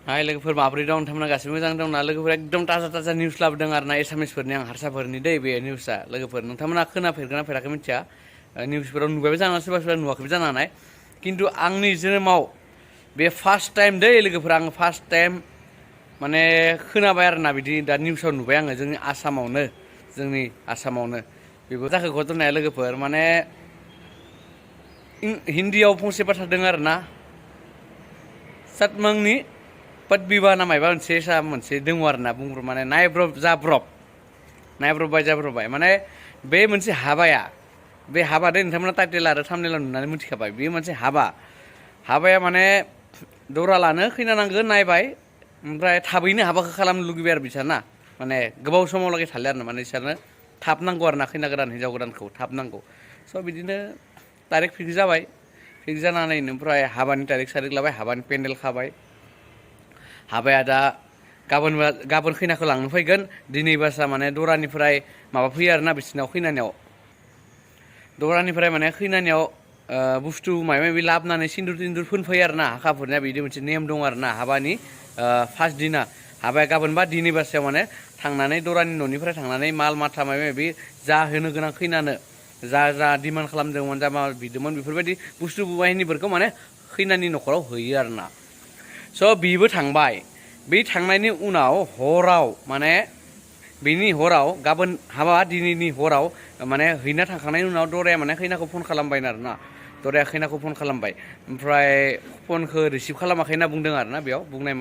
हाय लोगोफोर माब्रै दं नोंथांमोना गासिबो मोजां दंना लोगोफोर एकदम ताजा निउस लाबोदों आरो ना एसामिसफोरनि आं हारसाफोरनि दै बे निउसआ लोगोफोर नोंथांमोना खोनाफेरगोना फेराखै मिथिया निउसफोराव नुबायबो जानो हानाय सोरबा नुवाखैबो जानो हानाय खिन्थु आंनि जोनोमाव बे फार्स्ट टाइम दै लोगोफोर आं फार्स्ट टाइम माने खोनाबाय आरो ना बिदि दा निउसाव नुबाय आङो जोंनि आसामावनो बेबो जाखो घटनाया लोगोफोर माने हिन्दीयाव फंसे बाथ्रा दं आरो ना सातमांनि पदबिबा ना मायबा मोनसे दङ आरो ना बुंब्र माने नायब्रबबाय माने बे मोनसे हाबाया बे हाबा दे नोंथांमोना टाइटेल आरो थाम्बनेलाव नुनानै मिथिखाबाय बे मोनसे हाबाया माने दरा लानो खैना नांगो नायबाय ओमफ्राय थाबैनो हाबाखौ खालामनो लुगैबाय आरो बिसोरना माने गोबाव समावलागै थाले आरो माने बिसोरनो थाब नांगौ आरो ना खैना गोदान हिन्जाव गोदानखौ थाब नांगौ स' बिदिनो तारिख फिक्स जाबाय फिक्स जानानै ओमफ्राय हाबानि तारिख सारिख लाबाय हाबानि पेन्डेल खाबाय हाबाया दा गाबोन खैनाखौ लांनो फैगोन दिनै बासा माने दरानिफ्राय माबा फैयो आरोना बिसिनाव खैनानियाव दरानिफ्राय माने खैनानियाव बुस्थु माबा माबि लाबोनानै सिन्दुर फोनफैयो आरो ना हाखाफोरनिया बिदि मोनसे नेम दं आरो ना हाबानि फार्स्ट दिना हाबाया गाबोनबा दिनै बासायाव माने थांनानै दरानि न'निफ्राय थांनानै माल माथा माबा माबि जा होनो गोनां खैनानो जा डिमान्ड खालामदोंमोन जा मा बिदोंमोन बेफोरबायदि बुस्थु बाहिनीफोरखौ माने खैनानि न'खराव होयो आरो ना स' बिबो थांबाय बे थांनायनि उनाव हराव माने बेनि हराव गाबोन हाबा दिनैनि हराव माने हैना थांखांनायनि उनाव दराया माने खैनाखौ फन खालामबाय आरो ना दराया खैनाखौ फन खालामबाय ओमफ्राय फनखौ रिसिभ खालामाखै होनना बुंदों आरो ना बेयाव बुंनाय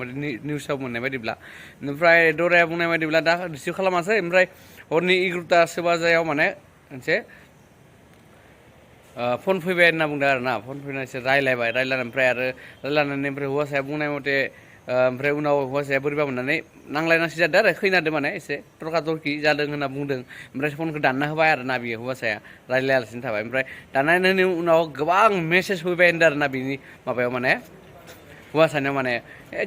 निउसाव मोननाय बायदिब्ला ओमफ्राय दराया बुंनाय बायदिब्ला दा रिसिभ खालामासै ओमफ्राय हरनि 11टासो बाजायाव माने मोनसे फन फैबाय होनना बुंदों आरो ना फन फैनानैसो रायलायनानै ओमफ्राय हौवासाया बुंनाय मथे ओमफ्राय उनाव हौवासाया बोरैबा मोननानै नांलायनांसि जादों आरो खैनादों माने एसे तर्का-तर्कि जादों होनना बुंदों ओमफ्राय फनखौ दानना होबाय आरो ना बियो हौवासाया रायलायालासिनो थाबाय ओमफ्राय दाननायनि उनाव गोबां मेसेज फैबाय होनदों आरो ना बिनि माबायाव माने हौवासानियाव माने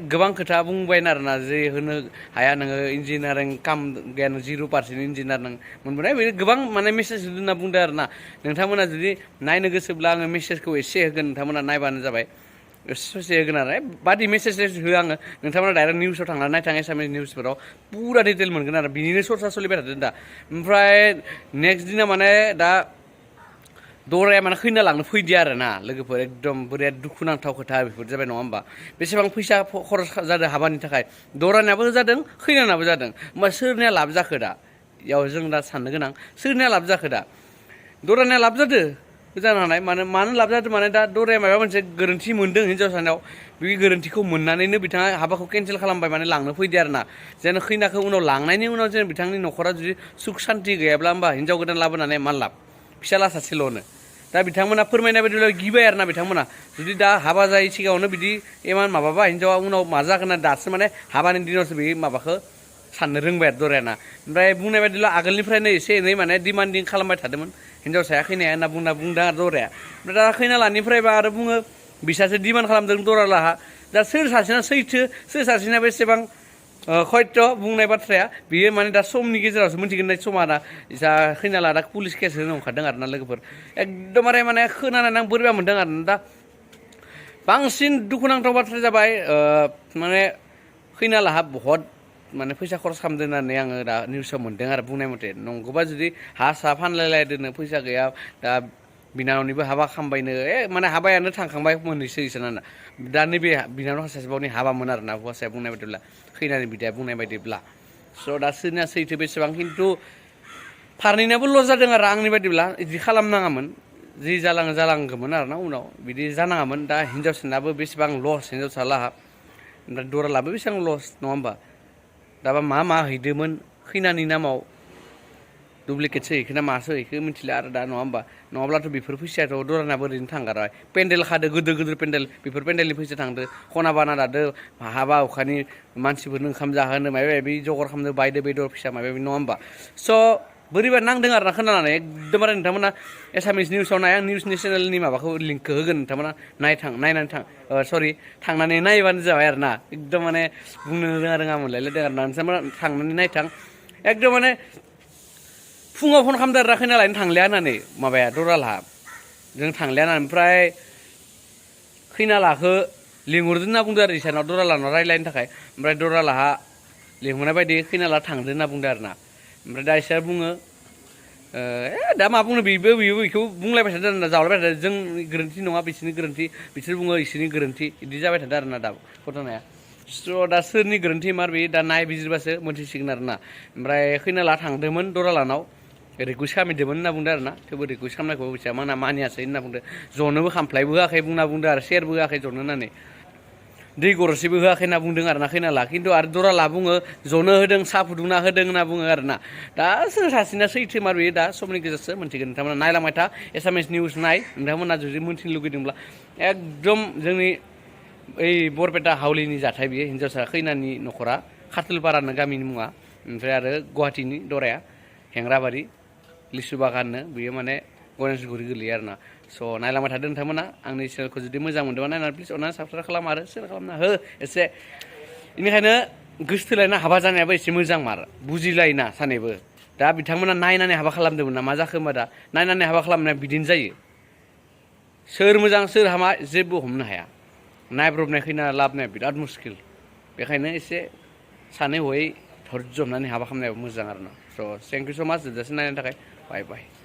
गोबां खोथा बुंबाय आरो ना जे होनो हाया नोङो इन्जिनियारिं काम गैया 0% इन्जिनियार नों मोनबोनाय बे गोबां माने मेसेज होना बुंदों आरो ना नोंथांमोना जुदि नायनो गोसोब्ला आङो मेसेजखौ एसे होगोन नोंथांमोना नायबानो जाबाय ससे होगोन आरो बादि मेसेज होआ आङो नोंथांमोना डाइरेक्ट निउसाव थांनानै नायथां एसामिस निउसफोराव पुरा डिटेल मोनगोन आरो बिनिनो सर्सा सोलिबाय थादों दा ओमफ्राय नेक्स्ट दिना माने दा दराया माने खैना लांनो फैदिया आरो ना लोगोफोर एकदम बोरैया दुखुनांथाव खोथा बेफोर जाबाय नङा होमबा बेसेबां फैसा खरस जादों हाबानि थाखाय दरानियाबो जादों खैनानाबो जादों होमबा सोरनिया लाब जाखो दा बेयाव जों दा साननो गोनां सोरनिया लाब जाखो दा दरानिया लाब जादों जानो हानाय मानो लाब जादों माने दा दराया माबा मोनसे गोरोन्थि मोनदों हिन्जावसानाव बे गोरोन्थिखौ मोननानैनो बिथाङा हाबाखौ केन्सेल खालामबाय माने लांनो फैदो आरो ना जेन खैनाखौ उनाव लांनायनि उनाव जेन बिथांनि न'खरा जुदि सुख सान्ति गैयाब्ला होमबा हिन्जाव गोदान लाबोनानै मा लाब फिसाला सासेल'नो दा बिथांमोना फोरमायनाय बायदिब्ला गिबाय आरो ना बिथांमोना जुदि दा हाबा जायै सिगाङावनो बिदि इमान माबाबा हिन्जावा उनाव मा जागोन ना दासो माने हाबानि दिनावसो बे माबाखौ साननो रोंबाय आरो दरायाना ओमफ्राय बुंनाय बायदिब्ला आगोलनिफ्रायनो एसे एनै माने डिमान्डिं खालामबाय थादोंमोन हिन्जावसाया खैनाया होनना बुंदों आरो दराया ओमफ्राय दा खैना लानिफ्रायबा आरो बुङो बिसासो डिमान्ड खालामदों दरा लाहा दा सोर सासेना सैथो सोर सासेना बेसेबां हयथ' बुंनाय बाथ्राया बियो माने दा समनि गेजेरावसो मिथिगोन समा दा जा खैना लादा पुलिस केस होनो ओंखारदों आरो ना लोगोफोर एकदमबारे माने खोनानानै आं बोरैबा मोनदों आरो दा बांसिन दुखुनांथाव बाथ्राया जाबाय माने खैना लाहा बहुत माने फैसा खरस खालामदों होननानै आङो दा निउसाव मोन्दों आरो बुंनाय मथे नंगौबा जुदि हा सा फानलायलायदोनो फैसा गैया दा बिनानावनिबो हाबा खालामबायनो माने हाबायानो थांखांबाय मोननैसो इसोरना दा नैबे बिनानाव सासेबावनि हाबामोन आरो ना हौवासाया बुंनाय बायदिब्ला खैनानि बिदाया बुंनाय बायदिब्ला स' दा सोरनिया सैथो बेसेबां खिन्थु फारनैनाबो लस जादों आरो आंनि बायदिब्ला बिदि खालामनाङामोन जि जालांगौमोन आरो ना उनाव बिदि जानाङामोन दा हिन्जावसानाबो बेसेबां लस हिन्जावसा लाहा ओमफ्राय दरालाबो बेसेबां लस नङा होमबा दाबा मा हैदोंमोन खैनानि नामाव डुप्लिकेटसो हैखो ना मासो हैखो मिथिला आरो दा नङा होमबा नङाब्लाथ' बेफोर फैसायाथ' दरानाबो ओरैनो थांगारबाय पेन्डेल खादो गिदिर पेन्डेल बेफोर पेन्डेलनि फैसा थांदो खना बाना दादो हाबा हुखानि मानसिफोरनो ओंखाम जाहोनो माबा माबि जगार खालामनो बायदो बेदर फिसा माबा माबि नङा होमबा स' बोरैबा नांदों आरो ना खोनानानै एकदमबारे नोंथांमोना एसामिस निउसाव नाय आं निउसनि चेनेलनि माबाखौ लिंकखौ होगोन नोंथांमोना नायनानै थांनानै नायबानो जाबाय आरो ना एकदम माने बुंनो रोङा मोनलायलायदों आरो ना नोंथांमोना थांनानै नायथां एकदम माने फुङाव फन खालामदों आरो खैना लायनो थांलिया होननानै माबाया दरालाहा जों थांलिया होननानै ओमफ्राय खैना लाखो लिंहरदो होनना बुंदो आरो इसानाव दरालानाव रायलायनो थाखाय ओमफ्राय दरालाहा लिंहरनाय बायदि खैनाला थांदो होनना बुंदो आरो ना ओमफ्राय दा इसोर बुङो दा मा बुंनो बेबो बेखौ बुंलायबाय थादों आरोना जावलायबाय थादों जोंनि गोरोन्थि नङा बिसोरनि गोरोन्थि बिसोर बुङो इसोरनि गोरोन्थि बिदि जाबाय थादों आरोना दा घटनाया स' दा सोरनि गोरोन्थि मार बे दा नायबिजिरबासो मोनथिसिगोन आरोना ओमफ्राय खैनाला थांदोंमोन दरालानाव रिकुइस्ट खालामदोंमोन होनना बुंदो आरोना थेवबो रिकुइस्ट खालामनायखौ बिसोर माना मानियासै होनना बुंदो जनोबो खामफ्लायबो होआखै बुंना बुंदो आरो सेरबो होआखै जनो होननानै दै गरसेबो होआखै होनना बुंदों आरोना खैनाला खिन्थु आरो दराला बुङो जनो होदों साहा फुदुंना होदों होनना बुङो आरोना दा सोर सासेना सैथो मार बेयो दा समनि गेजेरसो मोनथिगोन नोंथांमोना नायलांबाय था एसामिस निउस नाय नोंथांमोना जुदि मोनथिनो लुगैदोंब्ला एकदम जोंनि ओइ बरपेटा हावलिनि जाथाय बेयो हिन्जावसा खैनानि न'खरा खाथुलपारानो गामिनि मुङा ओमफ्राय आरो गुवाहाटीनि दराया हेंग्राबारि लिसु बागाननो बेयो माने गणेशगुरि गोलैयो आरोना स' नायलांबाय थादों नोंथांमोना आंनि चेनेलखौ जुदि मोजां मोनदोंबा नायनानै प्लिज अननानै साबसक्राइब खालाम आरो सेयार खालामना हो एसे बेनिखायनो गोसथोलायना हाबा जानायाबो एसे मोजां मार बुजिलायोना सानैबो दा बिथांमोना नायनानै हाबा खालामदोंमोन ना मा जाखो होमबा दा नायनानै हाबा खालामनाया बिदिनो जायो सोर मोजां सोर हामा जेबो हमनो हाया नायब्रबनाय खैना लाबोनाया बिराद मुस्किल बेखायनो एसे सानै हयै धैर्य हमनानै हाबा खालामनायाबो मोजां आरोना स' थेंक इउ स' माच जोबजासिम नायनायनि थाखाय बाय बाय